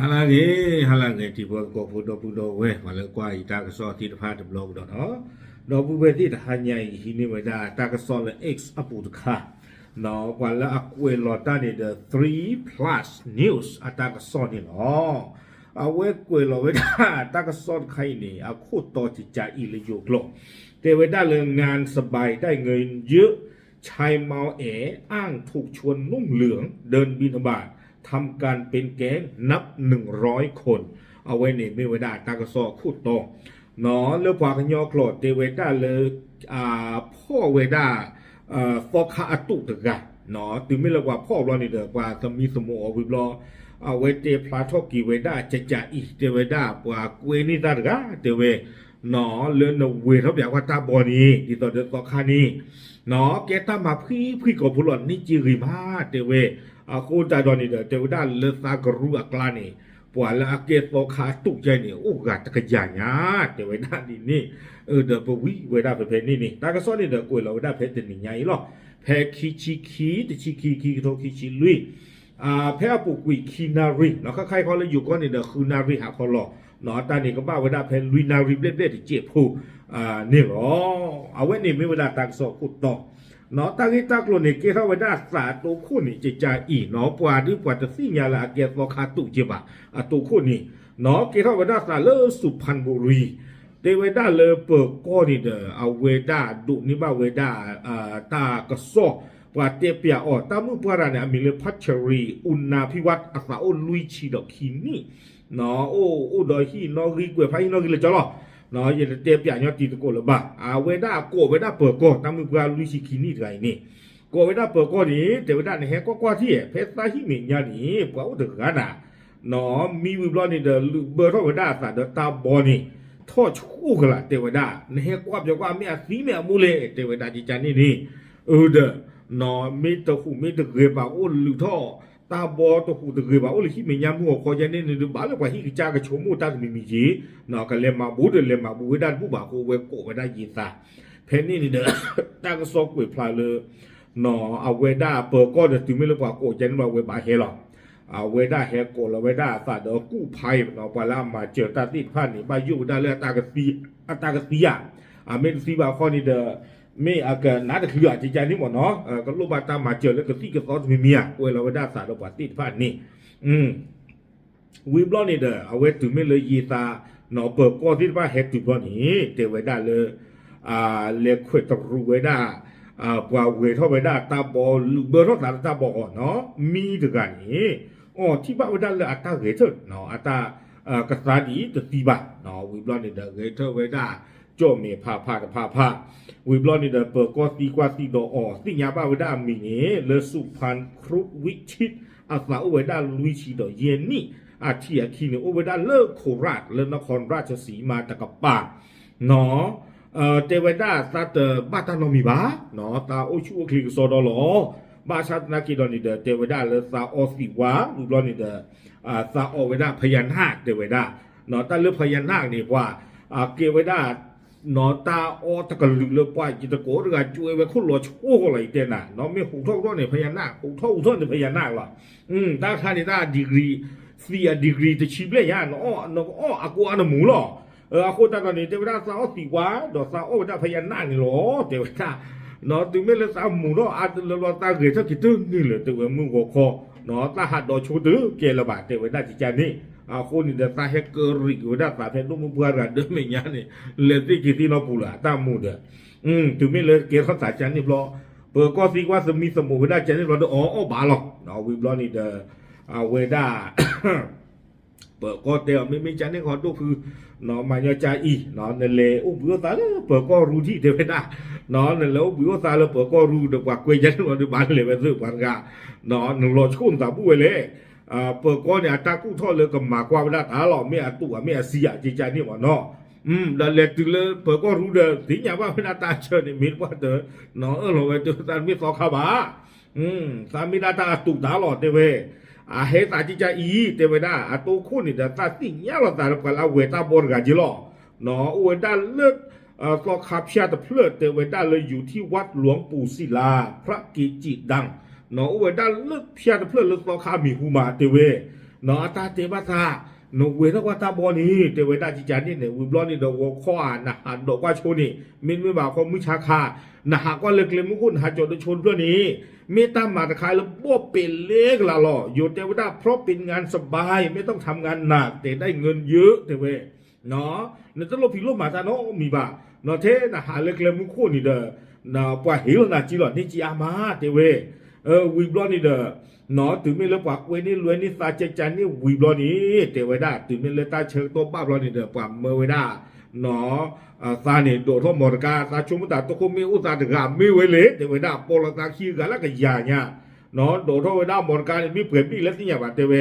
ဟါလၢအဂ့ၤ, ဟါလၢအဂ့ၤ တံၤဖိသကိးဖိ ဒီပုၢ်ဒီဝဲၢ် ပှၤလၢကွၢ်ယတၢ်ကစီၣ်သ့ၣ်တဖၣ်တဘျီကဒီးနီၤ, ဒီပုၢ်ဝဲၢ်သ့ၣ် တဟါညါအံၤ ဟံးန့ၢ်ဝဲဒၣ်တၢ်ကစီၣ်လၢ X အပူၤတခါ, ပှၤလၢအကွဲးလီၤတၢ်န့ၣ်ဒီး three plus news အတၢ်ကစီၣ်န့ၣ်လီၤ. အဝဲကွဲးလီၤဝဲဒၣ်တၢ်ကစီၣ်တခါအံၤန့ၣ် အခိၣ်တီကကးအံၤလၢယိၤကျိာ်, တဲဝဲဒၣ်လၢ งานสบายได้เงินเยอะ ชายเมาแออ้างถูกชวนนุ่งเหลืองเดินบิณฑบาต ทำการเป็นแก๊งนับ หนึ่งร้อยคน အဝဲန့ၣ်မ့ၢ်ဝဲဒၣ်တၢ်ကစီၣ်အခိၣ်တီ, လၢပှၤကညီကျိာ်တဲဝဲဒၣ်လၢ ဖီၣ်ဝဲဒၣ် သီခါအတူးတဂၤ, တုၤမ့ၢ်လၢပှၤဖီၣ်ဘျီန့ၣ်ဒီး ပှၤသမံသမိးအီၤဝံၤဘျီ, အဝဲတဲဖျါထီၣ်က့ၤဝဲဒၣ်ကကးအံၤ တဲဝဲဒၣ်ပှၤကွဲန့ၢ်တၢ်တဂၤ တဲဝဲ လၢနဝဲၤထီၣ်ပၠးကွၢ်တၢ်ဘီန့ၣ် ဒ်သိးဒီးသီခါန့ၣ် ကဲတၢ်မၤဖှံဖှံကိာ်ဖိလီၤ န့ၢ်က့ဂ့ၤမး တဲဝဲ, အဃိသတးဒီးန့ၣ်ဒီး တဲဝဲဒၣ်လၢသးကရူၢ်အကျါန့ၣ် ပှၤလၢအကဲသီခါအတူးကဲန့ၣ် အိၣ်ဂၤတကယၤညါ တဲဝဲဒၣ်ဒ်န့ၣ်, ဒီးပဝံဝဲဒၣ်ဖဲဖဲန့ၣ်န့ၣ် တၢ်ကစီၣ်န့ၣ်ဒီးကွဲးလီၤဝဲဒၣ်ဖဲတနံၤညါအံၤလီၤ, ဖဲခံဆံခံ တဆံခံ ခံကထိခံဆံလွံၢ် ဖဲအပူၤကွံာ်ခံနၣ်ရံၣ် ခါခါအံၤခီလၢယိၤကီၢ်န့ၣ်ဒီး ဃုနၣ်ရံၣ်ဟးခီလီၤ, တၢ်န့ၣ်ကဘၣ်ဝဲဒၣ်ဖဲလွံၢ်နၣ်ရံၣ်ဘျဲၣ်ဘျဲၣ်တစဲးဖိ န့ၣ်လီၤ. အဝဲန့ၣ်မ့ၢ်ဝဲဒၣ်တၢ်ကစီၣ်ခိၣ်တီ, တၢ်ဂ့ၢ်တၢ်ကျိၤန့ၣ် ကဲထီၣ်ဝဲဒၣ်သးအတိခိၣ်န့ၣ် ကကးအံၤနီၤ ပှၤဒုးပှၤတသ့ၣ်ညါလၢအကဲသီခါတူးကဲဘၣ် အတိခိၣ်န့ၣ် ကဲထီၣ်ဝဲဒၣ်သးလၢ စူၤဖၣ်ဘူရံၤ တဲဝဲဒၣ်လၢပၢၤကီၢ်န့ၣ်ဒီး အဝဲဒၣ်ဒိးန့ၢ်ဘၣ်ဝဲဒၣ် တၢ်ကစီၣ် ပှၤတဲပၠးအီၤ တၢ်မုၣ်ပှၢ်တဂၤန့ၣ် အမံၤလၢ ဖၣ်ဆရံ အူနါဖံဝၣ် အသးအိၣ်လွံၢ်ဆံဒီးခံနံၣ် အိၣ်အိၣ်ဒီးဟံၣ်နီၣ်ဂံၢ်ကွဲးဖးဟံၣ်နီၣ်ဂံၢ်လၢကၠီလီၤ. ယတတဲပၠးညီတံၤသကိးလၢၤဘၣ်. အဝဲဒၣ်ကိးဝဲဒၣ်ပၢၤကီၢ် တၢ်မုၣ်ပှၢ်လွံၢ်ဆံခံနံၣ်တဂၤအံၤန့ၣ် ကိးဝဲဒၣ်ပၢၤကီၢ်န့ၣ် တဲဝဲဒၣ်နဟဲကွၢ်ကွၢ်ထံၣ် ဖဲသၣ်ဟံၣ်မဲာ်ညါန့ၣ် ပှၤအိၣ်တဂၤနၤ မံဝံၤဘျီန့ၣ်ဒီး လုးဘၢထီၣ်ဝဲဒၣ်အသးဒီးတၢ်ဘီန့ၣ် ထီၣ်ဆိကလး တဲဝဲဒၣ် နဟဲကွၢ်ပၠးကွၢ် မ့ၢ်အသံမ့ၢ်အမိၢ်လဲၣ် တဲဝဲဒၣ်ကကန့ၣ်န့ၣ်, အၢဒီး မ့ၢ်တဟူးမ့ၢ်တဂဲၤဘၣ်အိၣ်လုးထီၣ် တၢ်ဘီတဟူးတဂဲၤဘၣ်အိၣ်လၢဟံၣ်မဲာ်ညါမုၢ်ဂီၤခီယဲန့ၣ်န့ၣ်ဒီး ဘၣ်လၢပှၤဟံၣ်ကစၢ်ကဆိကမိၣ်တၢ်တမံၤမံၤက့ၤ ကလဲၤမၤဘူးဒီးလဲၤမၤဘူးဝဲဒၣ်တဘူၣ်ဘၣ်အဃိ အဝဲကိးဝဲဒၣ်ယံာ်သး ဖဲန့ၣ်န့ၣ်ဒီး တၢ်ကစီၣ်ကွဲးဖျါလၢ အဝဲဒၣ်ပၢၤကီၢ်ဒီးတုၤမ့ၢ်လၢပှၤကိးကန့ၣ်ဘၣ်ဝဲဘၣ်ဟဲလီၤ. အဝဲဒၣ်ဟဲကိးလီၤဝဲဒၣ်အသးဒီးကူၣ်ဖးအံၤနီၤ ပှၤလၢအမၤစၢၤတၢ်သ့ၣ်တဖၣ်န့ၣ် ဘၣ်ယိၣ်ဝဲဒၣ်လၢ အတၢ်ကသံဧါ, အမ့ၢ်တသံဘၣ်ခီန့ၣ်ဒီး မ့ၢ်အကနးတချုးဧါ ကကန့ၣ်မ့ၢ်နီၤ ကလိၣ်ဘၣ်တၢ်မၤစၢၤလၢကသံၣ်ကသီတမံၤမံၤဧါ ကွဲးလီၤဝဲဒၣ်အသးဒီးပှၤသ့ၣ်တဖၣ်န့ၣ် ဝံၤဘျီန့ၣ်ဒီး အဝဲတုၤမ့ၢ်လၢယံာ်သး နီၢ်ပၢၤကီၢ်သ့ၣ်တဖၣ်ဟဲတုၤဘျီန့ၣ် တဲဝဲဒၣ်လၢ လဲၤခွဲးတရူးဝဲဒၣ် ပှၤဝဲၤထီၣ်ဝဲဒၣ်တၢ်ဘီ လုးဘၢထီၣ်သးလၢတၢ်ဘီအဂီၢ်နီၤ မံတဂၤန့ၣ် အီထံၣ်ဘၣ်ဝဲဒၣ်လၢအတၢ်ဂဲၤထၢၣ် အတၢ်ကသါဒ်တသံဘၣ် ဝံၤဘျီန့ၣ်ဒီး ဂဲၤထၢၣ်ဝဲဒၣ် ကၠီၣ်မဲာ်ဖးဖးတဖးဖး ဝံၤဘျီန့ၣ်ဒီး ပၢၤကီၢ်သံကွၢ်သံဒီးအီၤ သ့ၣ်ညါဘၣ်ဝဲဒၣ်အမံၤန့ၣ် လၢ စူၤဖၣ်ခရူးဝံၣ်ထံး အသးအိၣ်ဝဲဒၣ်လွံၢ်ဆံဒီးယဲၢ်နံၣ် အထံၣ်အခံန့ၣ် အိၣ်ဝဲဒၣ်လၢ ခိၣ်ရၣ် လၢနခီၣ်ရၣ်ချစံမါတကပၤ နီၤ တဲဝဲဒၣ်သးတဘၣ်တၢ်နီတမံၤဘၣ် သးအိၣ်ဆူၣ်အိၣ်ချ့ကစီဒီလီၤ. ဘၣ်ဆၣ်သနာ်က့ဒီးန့ၣ်ဒီး တဲဝဲဒၣ်လၢသးအီသံးဝါ ဝံၤဘျီန့ၣ်ဒီး သးအီဝဲဒၣ် ဖယၤနၢ် တဲဝဲဒၣ် တၢ်လၢ ဖယၤနၢ် န့ၣ် ပှၤကဲဝဲဒၣ် နီၤ တၢ်အီတကလုာ်လၢပှၤယတကိးတဂၤ ကွဲဝဲခိၣ်လီၤဆိဃီလီၤ ယတဲနၤ နီၤ မ့ၢ်ဟူးထီၣ်ဟူးထီၣ်န့ၣ် ဖယၤနၢ် ဟူးထီၣ်ဟူးထီၣ်န့ၣ် ဖယၤနၢ်လီၤ. တၢ်တခါန့ၣ် တၢ် degree သံးအ degree တဆံဘျဲၣ်ညါ နကအီၣ်အကိးအါနမူၤလီၤ. အဃိသတးဒီးန့ၣ် တဲဝဲဒၣ်သးအီသံးဝါ ဒီးသးအီဝဲဒၣ် ဖယၤနၢ် န့ၣ်လီၤ တဲဝဲဒၣ် နီၤ တုၤမ့ၢ်လၢသးမူၤထီၣ်အါတလၢလီၤ သးဂဲၤထၢၣ်က့ၤတန့ၢ်လၢၤ တဲဝဲမုၢ်ဂီၤခီ နီၤ သးဟးဒီးဆိတကဲလၢၤဘၣ် တဲဝဲဒၣ် ကကန့ၣ် အဃိန့ၣ်ဒီး သးဟဲကရံးက့ၤဝဲဒၣ်သးဖဲဒိၣ်မုၢ်ပှၢ်တဂၤ ဒၢမဲာ်ညါန့ၣ် လဲၤသ့ၣ်က့ၤသ့ၣ်နီၢ်ပူၤလၢအတၢ်မူၤဒီး တုၤမ့ၢ်လၢကဲထီၣ်သးကန့ၣ်ဘျီ ပၢၤကီၢ်သံကွၢ်သမံသမိးဝဲဒၣ်ကန့ၣ်ဘျီဒီး အီၣ်အီၣ်ဘၣ်လီၤ. ဝံၤဘျီန့ၣ်ဒီး အဝဲဒၣ် ပၢၤကီၢ်တဲအီၤ မ့မ့ၢ်ကန့ၣ်ဃီဒိၣ်ဖု နီၤ မၤညီကါအံၤ နလဲၤအိၣ်ဘှံးအိၣ်သါလၢပၢၤကီၢ်ရူထံၣ် တဲဝဲဒၣ် နီၤ နလဲၤအိၣ်ဘှံးအိၣ်သါလၢပၢၤကီၢ်ရူဒီး ပှၤကွဲကန့ၣ်ဘျီဒီး ဘၣ်လဲၤဝဲသ့ၣ်ပှၤတဂၤ နီၤ နလီၤဆိၣ်နသးဘူၣ်ဝဲလဲၣ်. ပၢၤကီၢ်န့ၣ် အတၢ်ကူၣ်ထီၣ်လၢကမၤကွၢ်ဝဲဒၣ်တၢ်လီၤ မ့ၢ်အတူး မ့ၢ်အစံး ကကန့ၣ်မ့ၢ်နီၤ ဒီးလဲၤတုၤလၢပၢၤကီၢ်ရူဒီး သ့ၣ်ညါဘၣ်ဝဲဒၣ်တၢ်ဆၢန့ၣ် မ့ၢ်တပှၢ်တၢၢ် နီၤ အၢၣ်လီၤဝဲတၢ်သးတမ့ၢ်သီခါဘၣ် သးမ့ၢ်ဒၣ်တၢ်အတူးတၢ်လီၤ တဲဝဲ အဟဲသးကကါအံၤ တဲဝဲဒၣ် အတိခိၣ်န့ၣ်ဒီး သးသ့ၣ်ညါလီၤသးလၢပှၤလၢအဝဲၤတၢ်ဘီတဂၤက့လီၤ. နီၤ အိၣ်ဝဲဒၣ်လၢ သီခါဖၠၣ်တဖျၢၣ် တဲဝဲဒၣ်လၢယူၤထံၣ်ဝၣ်လူင်ပူၤစံးလါ ဖြးက့ၤစံးဒၣ် နီၤ အိၣ်ဝဲဒၣ်လၢဖၠၣ်တဖျၢၣ်လၢသီခါအမံၤဟူမး တဲဝဲ အတၢ်တဲဘၣ်သး, နဝဲၤထီၣ်ကွၢ်တၢ်ဘီန့ၣ် တဲဝဲဒၣ်ကကန့ၣ်န့ၣ် ဝံၤဘျီန့ၣ်ဒီးဂီၤခီဧါ နဟးဒိးကွၢ်ဆိန့ၣ် မ့တမ့ၢ်ဘၣ်ခီမုၢ်ဆါခါ, နဟးကွၢ်လၢကျဲမုၢ်ခိၣ် နဟးကၠီၤတဆိတဖျၢၣ်န့ၣ် မ့ၢ်တၢ်မၤတခါလၢဘီၣ်ပဲာ်လဲကလးလီၤ. ယိၤတဲဝဲဒၣ် เพราะเป็นงานสบาย ไม่ต้องทำงานหนัก แต่ได้เงินเยอะ တဲဝဲ နတလိၣ်ဖံးလိၣ်မၤတၢ်နီတမံၤဘၣ်, ထဲနဟးလၢကျဲမုၢ်ခိၣ်န့ၣ်ဒီး ပှၤဟ့ၣ်လီၤနၤက့လီၤ န့ၢ်က့အါမး တဲဝဲ, ဝံၤဘျီန့ၣ်ဒီး တုၤမ့ၢ်လၢပှၤကွဲန့ၢ်လွဲန့ၢ်သးကကန့ၣ်ဝံၤဘျီန့ၣ် တဲဝဲဒၣ် တုၤမ့ၢ်လၢတၢ်ဆၢကတီၢ်ဘၣ်ဘျီန့ၣ်ဒီး ပှၤမၢဝဲဒၣ် သးန့ၣ်ဒိးထီၣ်မီတကါ သးဆိကမိၣ်တၢ်တခိၣ်မ့ၢ်အိၣ်သးတဂၤမ့ၢ်ဝဲလဲၣ် တဲဝဲဒၣ် ပိာ်လီၤသးခံဂၤလၢကယၤညါ ဒိးထီၣ်ဝဲဒၣ်မီတကါန့ၣ် မ့ၢ်ပှဲၤဘ့ၣ်လၢသ့ၣ်ညါဘၣ် တဲဝဲ,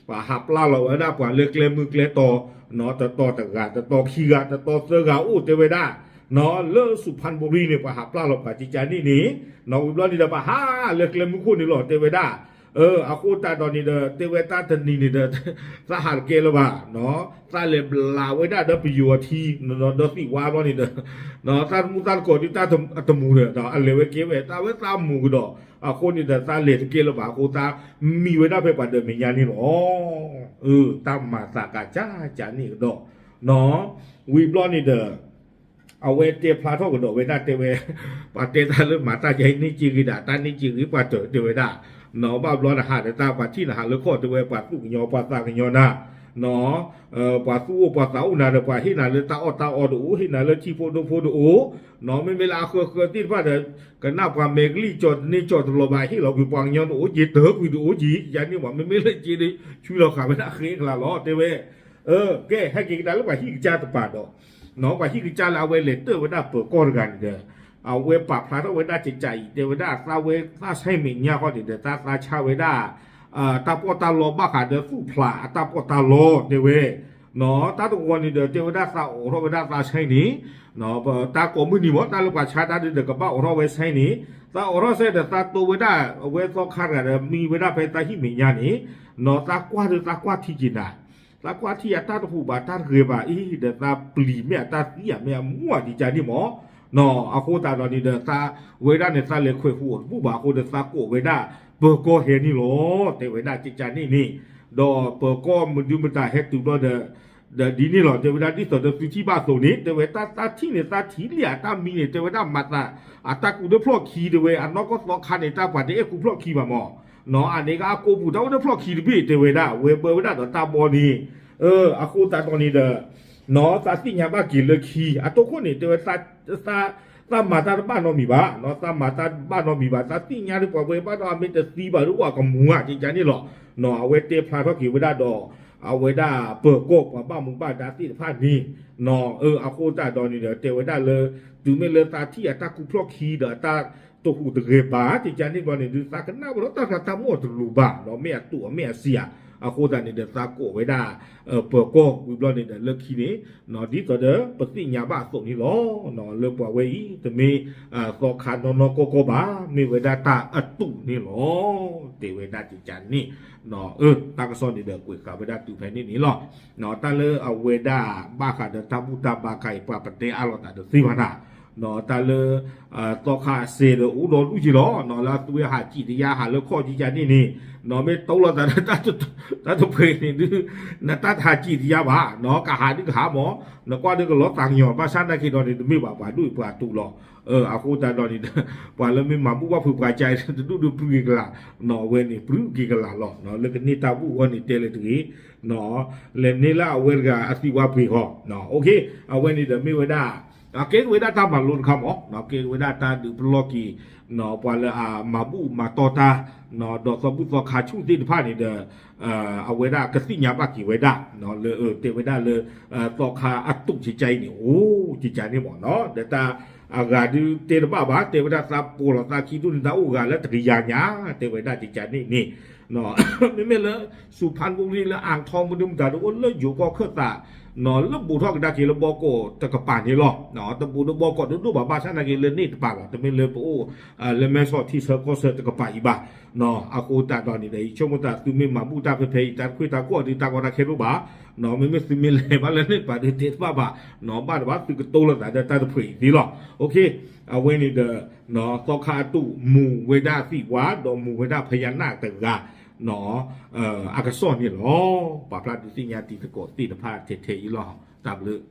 ပှၤဟးပျၢ်လီၤဝဲဒၣ်ပှၤလၢကျဲမုၢ်ကျဲတီၤ, တတီၤတဂၤ တတီၤခံဂၤ တတီၤသၢဂၤအိၣ် တဲဝဲဒၣ်, လၢစူၤဖၣ်ဘူရံန့ၣ် ပှၤဟးပျၢ်လီၤပှၤကကန့ၣ်န့ၣ်, ဝံၤဘျီန့ၣ်ဒီး ပှၤဟးလၢကျဲမုၢ်ခိၣ်န့ၣ်လီၤ တဲဝဲဒၣ်, အဃိသတးဒီးန့ၣ်ဒီး တဲဝဲတၢ်တနံၤန့ၣ်ဒီး သးဟးတကဲလၢၤဘၣ်, သးလဲၤဘျးဝဲဒၣ်ဒီးပယိၤအထံ ဒီးသံၣ်ဝါဘျီန့ၣ်ဒီး သးတမူသးတကိးဒုးတၢ်တမူဒီး အလဲၤဝဲကဲဝဲ တၢ်ဝဲသးမူကဒီး, အဃိန့ၣ်ဒီး သးလဲၤတကဲလၢၤဘၣ်အဃိ သးမံဝဲဒၣ်ဖဲပှၤဒီးမဲာ်ညါန့ၣ်လီၤ. တၢ်မၤသးကကကန့ၣ်ကဒီး, ဝံၤဘျီန့ၣ်ဒီး အဝဲတဲဖျါထီၣ်ကဒီးဝဲဒၣ်တဲဝဲ, ပှၤတဲတၢ်လၢမၤတၢ်ယါအံၤန့ၢ်က့ဂ့ၤဒၣ် တၢ်န့ၢ်က့ဂ့ၤပှၤတၢၢ်တဲဝဲဒၣ်, ဘၣ်ဘျီနဟးဒီးတၢ်ပှၤထံၣ်နဟးလၢခီၣ်တဲဝဲ ပှၤသူၣ်ကညီၤပှၤသးကညီၤနၤ, ပှၤသူၣ်အိၣ်ပှၤသးအိၣ်နၤဒီး ပှၤဟ့ၣ်နၤလၢတၢ်အီၣ်တၢ်အီတအိၣ် ဟ့ၣ်နၤလၢထံဖိဒိဖိတအိၣ်, မ့မ့ၢ်လၢအဃၢဃၢသ့ၣ်တဖၣ်ဒီး ကနၣ်ပှၤမဲာ်ကလံၣ်ကၠီတန့ၢ်ကၠီတလီၤဘၣ် ဟ့ၣ်လီၤကွံာ်ပှၤကညီတအိၣ်က့ တၢၢ်ကွံာ်တအိၣ်က့ ယါန့ၣ်မး မ့မ့ၢ်လၢက့ဒီး ဆူလီၤဃာ်ဝဲဒၣ်ဃဲကလးလီၤ တဲဝဲ ကဲ ဟဲက့ၤကဒါလၢပှၤဟံၣ်ကစၢ်တပၤဒီး, ပှၤဟံၣ်ကစၢ်လၢအဝဲလဲၤတၢၢ်ဝဲဒၣ်ပၢၤကီၢ်တဂၤန့ၣ်ဒီး, အဝဲပာ်ဖျါထီၣ်ဝဲဒၣ်ကကအံၤ တဲဝဲဒၣ်သးဝဲသးဆဲမဲာ်ညါဃီန့ၣ်ဒီး သးသးဆါဝဲဒၣ် တၢ်ပီးတၢ်လီဘၣ်ဃးဒီးသူၣ်ဖျးအတၢ်ပီးတၢ်လီတဲဝဲ, တၢ်တဂီၤန့ၣ်ဒီး တဲဝဲဒၣ်သးအိးထီၣ်ဝဲဒၣ်သးဆဲန့ၣ်, တၢ်ကိးမုၢ်နံၤမး တၢ်လၢပှၤဆါတၢ်ဒုးဒီးကဘၣ်အိးထီၣ်ဝဲဆဲန့ၣ်, သးအိးထီၣ်ဆဲဒီးသးတိဝဲဒၣ် အဝဲသီခါတဂၤဒီးမံဝဲဒၣ်ဖဲသးဟံၣ်မဲာ်ညါန့ၣ်, သးကွၢ်ဒီးသးကွၢ်ထံက့ၤနၤ, သးကွၢ်ထံအတၢ်တဟူးဘၣ်တၢ်တဂဲၤဘၣ်အံၤ ဒီးသးပျံၤမ့ၢ်အတၢ်သံအမ့ၢ်အမူအကကန့ၣ်မး အဃိသတးဒီးန့ၣ်ဒီး သးဝဲဒၣ်န့ၣ် သးလဲၤခွဲးဟူးအီၤတဘူၣ်ဘၣ်အဃိဒီး သးကိးဝဲဒၣ်ပၢၤကီၢ်ဟဲန့ၣ်လီၤ တဲဝဲဒၣ်ကကန့ၣ်န့ၣ်, ဒီးပၢၤကီၢ်မဒုမတၤဟဲတုၤဘျီဒီး ဒီးဒ်န့ၣ်လီၤ တဲဝဲဒၣ် ဒ်သိးဒီးသုထံၣ်ဘၣ်အသိးန့ၣ် တဲဝဲတၢ်သးထံၣ်န့ၣ် သးထံၣ်လံအတၢ်မံန့ၣ် တဲဝဲဒၣ်မၤသး အတၢ်ကူၣ်တဖျီၣ်ခံ တဲဝဲ အနီၢ်ကီၢ်သီခါန့ၣ် တၢ်ပှၤတအဲၣ်ကူၣ်ဖျီၣ်ခံဘၣ်မး, အန့ၣ်ကအကိပူၤ တၢ်အိၣ်တဖျီၣ်ခံတဘ့ၣ် တဲဝဲဒၣ် ဝဲဘၢဝဲဒၣ်ဒီးတၢ်ဘီန့ၣ်, အဃိသတးဒီးန့ၣ်ဒီး သးသ့ၣ်ညါဘၣ်က့ၤလၢခံ အတိခိၣ်န့ၣ် တဲဝဲ သးမၤတၢ်တဘၣ်နီတမံၤဘၣ်, သးမၤတၢ်တဘၣ်နီတမံၤဘၣ် သးသ့ၣ်ညါဒ်ပှၤဝဲဘၣ်ဒီး အမ့ၢ်တသံဘၣ်ဒ်အိၣ်အကမူၤဧါ ကကန့ၣ်လီၤ, အဝဲတဲဖျါထီၣ်က့ၤဝဲဒၣ်ဒီး အဝဲဒၣ်ပၢၤကီၢ်ပှၤဘၣ်မူဘၣ်ဒါသ့ၣ်တဖၣ်န့ၣ်, အဃိသတးဒီးန့ၣ်ဒီး တဲဝဲဒၣ်လၢ တုၤမ့ၢ်လၢသးထံၣ်အတၢ်ကူၣ်ဖျီၣ်ခံဒီးအတၢ်တဟူးတဂဲၤဘၣ် ကကန့ၣ်ဘျီန့ၣ်ဒုး သးကနၣ်ဝဲဒီးတၢ်ဖျါတၢ်မီၢ်တလိၤဘၣ်ဒီး မ့ၢ်အတူးအမ့ၢ်အစံးဧါ, အဃိသတးန့ၣ်ဒီး သးကိးဝဲဒၣ် ပၢၤကီၢ်ဝံၤဘျီန့ၣ်ဒီး လၢခံန့ၣ် ဒ်သိးဒီးပသ့ၣ်ညါဘၣ်အသိးန့ၣ်လီၤ, လၢပှၤဝဲအံၤ တမ့ၢ်သီခါနီၢ်နီၢ်ကီၢ်ကီၢ်ဘၣ် မ့ၢ်ဝဲဒၣ်တၢ်အတူးန့ၣ်လီၤ, တဲဝဲဒၣ်ကကန့ၣ်, တၢ်ကစီၣ်န့ၣ်ဒီးကွဲးဃာ်ဝဲဒၣ်တုၤဖဲန့ၣ်န့ၣ်လီၤ, တၢ်လၢအဝဲဒၣ်ဘၣ်ဃးဒီးတၢ်ဘူၣ်တၢ်ဘါခါအံၤ ပှၤပတဲအါလိာ်သးဒီးသ့ဘၣ်နၤ, တၢ်လၢ သီခါအစဲးဒီးအိၣ်ဒီးဒူၣ်က့ၤလီၤ, လၢအသူဝဲဟးစံၣ်တယါဟးလၢခီၣ်ကကန့ၣ်န့ၣ်, မ့ၢ်တိလိာ်သးဒီး တၢ်တပှဲၤန့ၣ်ဒုး နတၢ်တဟးစံၣ်တယါဘၣ်, ကဟးဒုးကဟးမး, နကွၢ်ဒုးကလီၤသးကညီၤ ဘၣ်ဆၣ်နာ်က့ဒီးန့ၣ် တမ့ၢ်ဘၣ်ပှၤဒူၣ်ပှၤတူးလီၤ, အဃိသတးဒီးန့ၣ်ဒီး ပှၤလၢမ့ၢ်မၤဘူၣ်ဘၣ်ဖုးပှၤကါအံၤ တဒူၣ်ဒုးပြုၢ်က့ၤကလာ်, အဝဲန့ၣ်ပြုၢ်က့ၤကလာ်လီၤ, လၢကန့ၢ်တၢ်ဘူၣ်အဂီၢ်န့ၣ်တဲလၢတဂ့ၤ လဲၤန့ၢ်လၢအဝဲတဂၤအသံဝါပှ့ၤဃီ, အဝဲန့ၣ်ဒီးမ့ၢ်ဝဲဒၣ် ကဲက့ၤဝဲဒၣ်တၢ်မၤလိတခါမး, ကဲက့ၤဝဲဒၣ်တၢ်ဒုးပလီၢ်က့ၤ ပှၤလၢအမၤဘူၣ်မၤတီၢ်တၢ်, ဒီးသီဘူၣ်သီခါဆူၣ်သ့ၣ်တဖၣ်န့ၣ်ဒီး အဝဲဒၣ်ကသ့ၣ်ညါဘၣ်က့ၤဝဲဒၣ် လၢတဲဝဲဒၣ်လၢ သီခါအတူးကကအံၤန့ၣ် အိၣ်ကကန့ၣ်မး, ဒီးတၢ်အဂၤဒုးတဲတဘၣ်ဘၣ် တဲဝဲဒၣ်သးပိာ်လီၤသးခံဒူၣ်န့ၣ် တၢ်အိၣ်ဂၤလၢတကယၤညါ တဲဝဲဒၣ်ကကန့ၣ်န့ၣ် မ့မ့ၢ်လၢ စူၤဖၣ်ဘူရံလၢအၣ်ထီမုၢ်ဒုမတၤဒီးအိၣ်လၢယိၤကီၢ်ခၢၣ်သး, လၢဘူးထီၣ်ကဒါက့ၤလၢဘီကီာ်တကပၤန့ၣ်လီၤ, တဘူးဒီးဘီကီာ်ဒိၣ်ဒိၣ်ဘၣ်ဘၣ်ဆၣ်နာ်က့လၢန့ၣ်တပၤလီၤ, တမ့ၢ်လၢပအိၣ် လၢမဲဆီးထံဆၢကီၢ်ဆၢတကပၤအံၤဘၣ်, အဃိသတးဒီးန့ၣ်ဒီး ယဆိကမိၣ်သးသုမ့ၢ်မၤဘူၣ်တၢ်ဖဲဖဲအံၤ တၢ်တခွ့ၣ်တၢ်ကွီၢ်ဒုးတၢ်ကီတၢ်ခဲဒိၣ်ဘၣ်, မ့မ့ၢ်သုမ့ၢ်လဲၤဘၣ်လၢန့ၣ်တပၤဒုးတဲတဘၣ်ဘၣ်, ဘၣ်တဘၣ်သုကတိလိာ်သးဒီးတၢ်တဖှဲးအံၤသ့လီၤ, အဝဲန့ၣ်ဒီး သီခါအတူးမူၤဝဲဒၣ်သံၣ်ဝါ ဒီးမူၤဝဲဒၣ်ဖယါနၢ်တဂၤ အကစီၣ်န့ၣ်လီၤ. ပာ်ဖျါဒုးသ့ၣ်ညါတံၤသကိးသ့ၣ်တဖၣ်ထဲထဲအံၤလီၤ. တၢ်ဘျုး